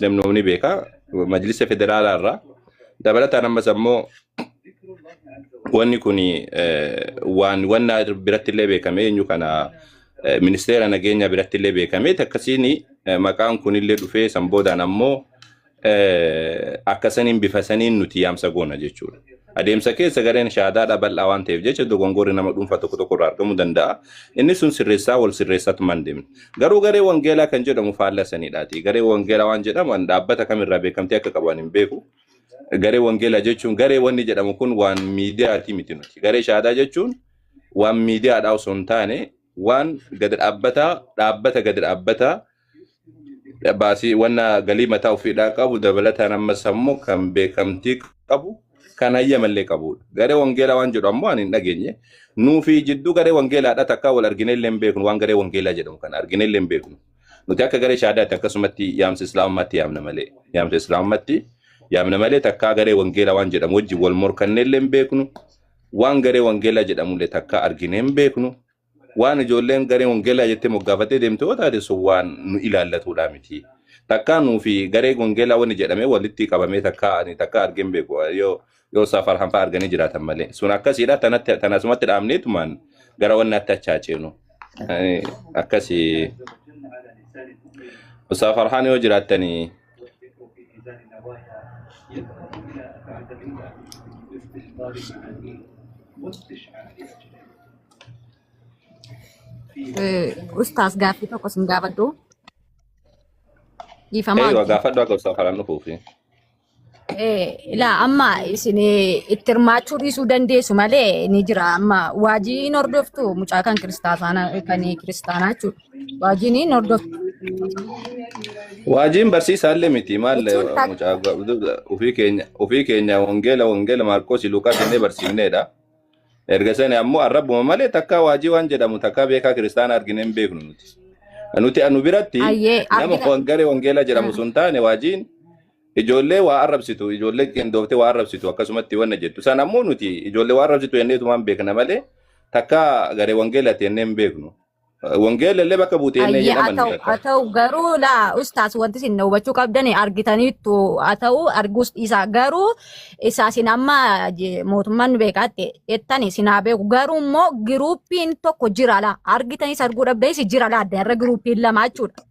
Muslim ni beeka. Majlisa federaalaa irraa. Dabalataan ammas ammoo wanni kun waan wanna biratti illee beekame, eenyu kana, ministeera nageenyaa biratti illee beekame, akkasiin maqaan kunillee dhufee, san boodaan ammoo akkasaniin bifa saniin nuti yaamsa goona jechuudha. Adeemsa keessa gareen shaadaadha bal'aa waan ta'eef jecha dogongorri nama dhuunfaa tokko tokko irraa argamuu danda'a. Inni sun sirreessaa wal sirreessaatu man deemna. Garuu garee wangeelaa kan jedhamu faalla saniidhaati. Garee wangeelaa waan jedhamu an dhaabbata kamirraa beekamtii akka qaban hin beeku. Garee wangeelaa jechuun, garee wanni jedhamu kun waan miidiyaati miti nuti. Garee shaadaa jechuun waan miidiyaadhaa osoo hin taane, waan gadi dhaabbataa, dhaabbata gadi dhaabbataa baasii wanna galii mataa ofiidhaa qabu, dabalataan ammas ammoo kan beekamtii qabu, kan hayyamallee qabudha. Garee wangeelaa waan jedhu ammoo ani hin dhageenye. Nuufi jidduu garee wangeelaadha takkaa wal arginee illee hin beeknu, waan garee wangeelaa jedhamu kana arginee illee hin beeknu. Nuti akka garee shaadaatti akkasumatti yaamsa islaamummaatti yaamna malee, yaamsa islaamummaatti yaamna malee, takkaa garee wangeelaa waan jedhamu wajjin wal morkannee illee hin beeknu. Waan garee wangeelaa jedhamullee takkaa arginee hin beeknu. Waan ijoolleen garee wangeelaa jettee moggaafattee deemte yoo taate, sun waan nu ilaallatudha miti. Takkaa nuufi garee wangeelaa wanni jedhamee walitti qabamee takkaa ani takkaa argee hin beeku, yoo safar hanfaa arganii jiraatan malee. Sun akkasiidha, tanatti tanasumatti dhaabneetumaan gara wannaatti achaa ceenu. Akkasii. Ustaaz Farhaan yoo jiraattanii. Ustaas, gaaffii tokko sin gaafadhu. Dhiifamaa Eeyyuu, wajjin. Gaafadhu akka Ustaaz Farhaan dhufuufi. Ilaa, amma isin itti hirmaachuu dhiisuu dandeessu malee ni jira. Amma waajiin hordoftu mucaa kan kiristaanaa, kan kiristaanaa jechuudha. Waajiin hin hordoftu. Waajiin barsiisaallee miti maal Jechuun mucaa ofii keenya wangeela Maarqoos, Luuqaas jennee barsiifneedha. Erga sani ammoo arrabuma malee takka waajii waan jedhamu takka beekaa kiristaana argine hin beeknu nuti. Nuti anu biratti Ayyee nama argina. garee wangeela jedhamu sun taane, waajiin ijoollee waa arrabsitu, ijoollee qindooftee waa arrabsitu, akkasumatti wanna jettu. San ammoo nuti ijoollee waa arrabsitu jenneetumaan beekna malee takka garee wangeelaati jennee hin beeknu. Wangeela illee bakka buute jennee Ayyee, haa jedhaman ta'u, takka. haa ta'u, garuu laa ustaas, wanti isin hubachuu qabdan argitaniittu haa ta'u, arguus dhiisaa, garuu isaa isin amma mootummaan nu beekaatti jettan isin haa beeku, garuu immoo giruuppiin tokko jira laa, argitanis arguu dhabdanis jira laa, adda irra giruuppiin lama jechuudha.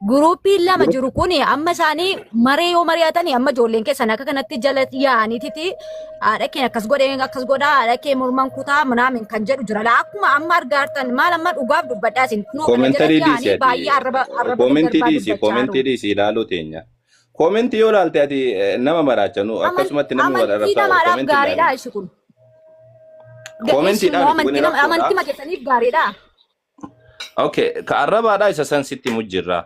Giruuppiin lama jiru kun amma isaanii maree yoo mari'atanii, amma ijoolleen keessan akka kanatti jala yaa'aniititi haadha kee akkas godhee akkas godhaa, haadha kee morman kutaa minaamin kan jedhu jira. Laa, akkuma amma argaa jirtan maal, amma dhugaaf dubbadhaa, isin kunoo kana Commentary jalatti dhiisi yaa'anii baay'ee ati. arraba arraba Commentii daddarbaa dhiisi, dubbachaa commentii jiru. dhiisi ilaaluu teenya. Commentii yoo ilaalte ati nama maraacha, nu akkasumatti namni wal Amantii arrabsaa oolu namaadhaaf commentii gaariidha ilaalin. ishi kun. Ishi Commentiidhaan immoo miti, kuni amantii nama rakkoodha. amantii keessaniif gaariidha. Okay, ka arrabaadha isa san sitti mujjirra.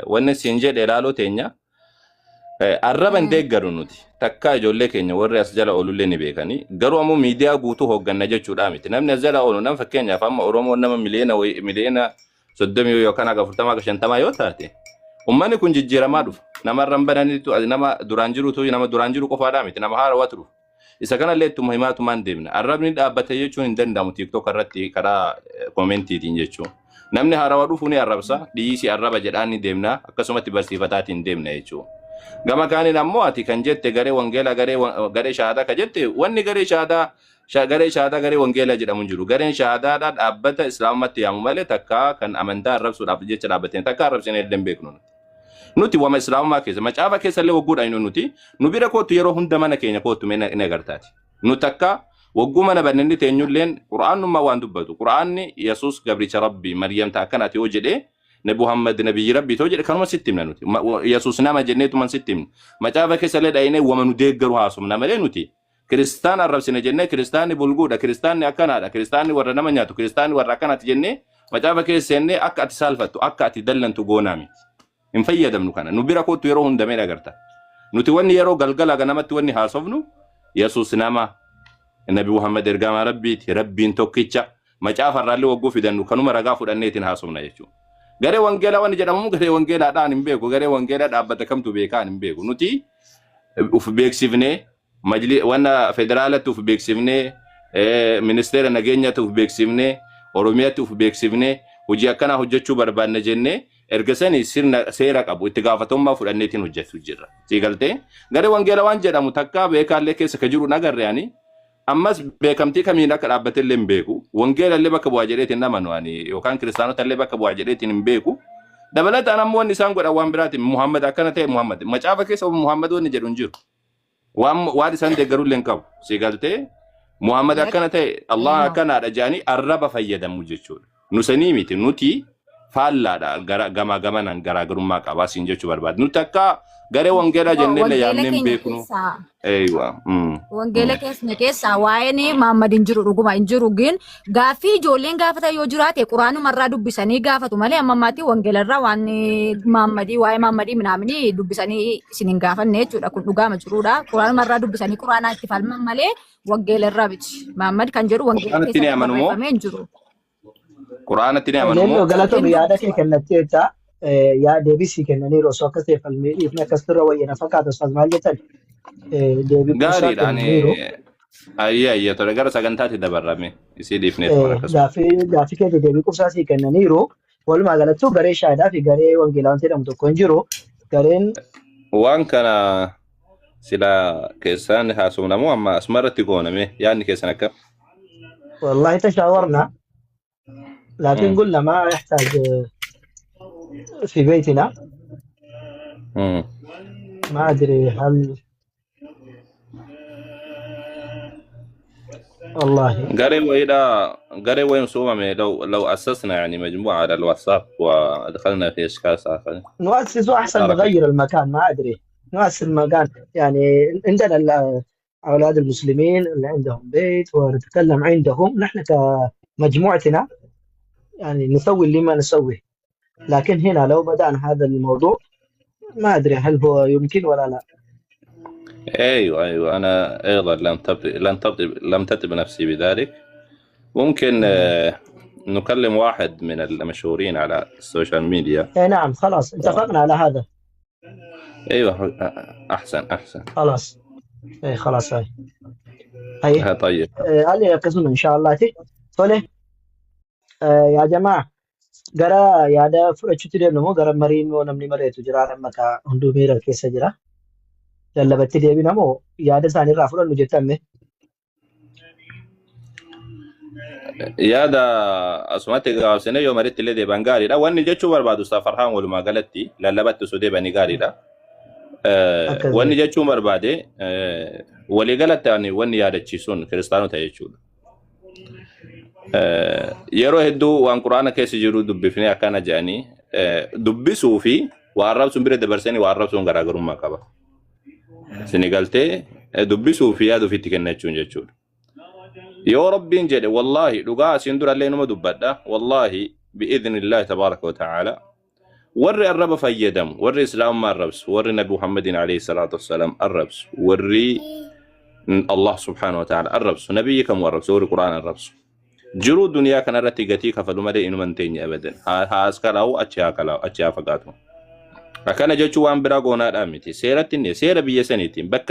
Wanni siin jedhe ilaaluu teenya. Arraba hin deeggaru nuti. Takka ijoollee keenya warri as jala oolullee ni beekanii. Garuu ammoo miidiyaa guutuu hoogganna jechuudha miti. Namni as jala oolu nama, fakkeenyaaf amma Oromoon nama miliyoona 30 yookaan haga 40 haga 50 yoo taate, uummanni kun jijjiiramaa dhufa. Namarra hin bananitu nama duraan jirutu, nama duraan jiru qofaadhaa miti, nama haarawatu dhufa. Isa kanallee ittuma himaatumaan deemna. Arrabni dhaabbate jechuun hin danda'amu TikTok irratti karaa commentiitiin jechuun. Namni haarawaa dhufu ni arrabsa, dhiisi arraba jedhaan ni deemna, akkasumatti barsiifataatiin deemna jechuudha. Gama kaaniin ammoo ati kan jette garee wangeelaa, garee shahaadaa ka jette, wanni garee shahaadaa, garee shahaadaa, garee wangeelaa jedhamu hin jiru. Gareen shahaadaadhaa dhaabbata islaamummaatti yaamu malee takka kan amantaa arrabsuudhaaf jecha dhaabbateen takka arrabsine illee hin beeknu nuti. Nuti wama islaamummaa keessa macaafa keessa illee wagguudha inni nuti nu bira kootu, yeroo hunda mana keenya kootu mee ni agartaati. Nu takka wagguu mana banneenni teenyulleen qura'aannummaa waan dubbatu, qura'aanni Yesuus gabricha Rabbii, Maryam ta akkanaati yoo jedhee, Nabi Muhammad nabiyyi Rabbii yoo jedhe, kanuma sitti himna nuti. Yesuus nama jenneetuman sitti himna. Macaafa keessa illee dhayinee wama nu deeggaru haasofna malee, nuti kiristaana arrabsine jennee, kiristaanni bulguudha, kiristaanni akkanaadha, kiristaanni warra nama nyaatu, kiristaanni warra akkanaati jennee macaafa keessa seennee akka ati saalfattu, akka ati dallantu goonaa miti. Hin fayyadamnu kana. Nu bira kootu, yeroo hunda mee agarta. Nuti wanni yeroo galgala ganamatti wanni haasofnu Yesuus nama, Nabi Muhammad ergamaa Rabbiiti, Rabbiin tokkicha, macaafa irraallee wagguu fidannu kanuma ragaa fudhanneetiin haasofna jechuudha. Garee wangeelaa wanni jedhamu, garee wangeelaadhaan hin beeku. Garee wangeelaa dhaabbata kamtu beekaa hin beeku. Nuti uf beeksifnee majli wanna federaalatti uf beeksifnee, ministeera nageenyaatti uf beeksifnee, Oromiyaatti uf beeksifnee, hojii akkanaa hojjechuu barbaanna jennee. Erga sani sirna seera qabu itti gaafatamummaa fudhanneetiin hojjetu jirra. Sii galtee garee wangeela waan jedhamu takkaa beekaallee keessa ka jiru nagarre ani ammas beekamtii kamiin akka dhaabbatellee hin beeku. Wangeela illee bakka bu'aa jedheetiin hin amanu ani yookaan kiristaanota illee bakka bu'aa jedheetiin hin beeku. Dabalataan ammoo wanni isaan godhan waan biraatiin Muhammad akkana ta'e Muhammad macaafa keessa Muhammad wanni jedhu hin jiru. Waan isaan deeggarullee hin qabu. Si galtee Muhammad akkana ta'e Allah akkanaadha jedhanii arraba fayyadamu jechuudha. Nu sanii miti nuti faallaadha gara gamaa gamanaan garaagarummaa qabaa siin jechuu barbaada. Nuti akka garee wangeelaa jennee illee Wangeela yaamnee hin keenya beeknu. keessaa Eeywa. Wangeela keenya keessaa waa'een Muhammad hin jiru dhuguma hin jiru gin gaaffii ijoolleen gaafatan yoo jiraate quraanumarraa dubbisanii gaafatu malee amma ammaatti wangeelarraa waan Muhammadii waa'ee Muhammadii minaaminii dubbisanii isin hin gaafanne jechuudha kun dhugaama jirudha quraanumarraa dubbisanii quraanaa itti falman malee wangeelarraa miti Muhammad kan jedhu wangeela Quraanatti ni keessatti amanu moo? barreeffamee hin jiru. Quraanatti ni amanu Leelloo moo? galatoom Hin yaada kee dubbisu. kennatteetta. Yaa deebii sii kennaniiru osoo akkas ta'e falmii dhiifne akkas turre wayyana fakkaata ustaaz maal jettan deebii quubsaa Gaariidha ani kennaniiru. ayyee ayyee tole gara sagantaatti dabarrame isii dhiifneetuma akkasuma. Gaaffii keetii deebii quubsaa sii kennaniiru. Walumaa galattuu garee shaayidaa fi garee wangeelaa wanti jedhamu tokko hin jiru. Gareen Waan kana sila keessaan haasofnamoo amma asuma irratti gooname yaadni keessan akkam? والله تشاورنا لكن قلنا ما يحتاج في بيتنا ما أدري هل والله Garee wayiidha garee wayiin suumame لو أسسنا يعني مجموعة على الواتساب ودخلنا في أشخاص آخرين. نؤسس أحسن بارك نغير المكان ما أدري نؤسس المكان يعني عندنا أولاد المسلمين اللي عندهم بيت ونتكلم عندهم نحن كمجموعتنا يعني نسوي اللي ما نسويه لكن هنا لو بدأنا هذا الموضوع ما أدري هل هو يمكن ولا لا. أيوه أنا أيضا لم تطب نفسي بذلك. ممكن نكلم واحد من المشهورين على السوشيال ميديا. اي نعم خلاص اتفقنا على هذا. ايوه احسن احسن. خلاص اي خلاص هاي هاي طيب هل قسم ان شاء الله تي tole yaa jamaa gara yaada fudhachuutti deemnu moo gara marii moo namni mari'atu jira amma ka hunduu miira keessa jira lallabatti deebina moo yaada isaaniirraa fudhannu jettame. Yaada asumatti gabaabsinee yoo maritti illee deeban gaariidha. Wanni jechuu barbaadu Ustaaz Farhaan walumaa galatti lallabatti osoo deebanii gaariidha. Akkas Wanni jechuun barbaade walii galatti ani wanni yaadachiisuun kiristaanota jechuudha. Yeroo hedduu waan quraana keessa jiru dubbifnee akkana jedhanii dubbisuu fi waa arrabsuun bira dabarsanii waa arrabsuun garaagarummaa qaba. Isin galtee dubbisuu fi yaada ofiitti kennachuun jechuudha. Yoo Rabbiin jedhe wallaahi dhugaa asiin durallee numa dubbadha wallaahi bi'idhnillaahi tabaaraka wa ta'aala warri arraba fayyadamu warri islaamummaa arrabsu warri nabi Muhammadin alayhi salaatu wassalaam arrabsu warri Allah subhaanahu wa ta'aala arrabsu nabiyyi kamuu arrabsu warri quraana arrabsu jiruu duniyaa kanarratti gatii kafalu malee inuma hin teenye abadan haa as kalaa'u achi haa kalaa'u achi haa fagaatu. Akkana jechuun waan biraa goonaadhaa miti seeratti inni seera biyya saniitiin bakka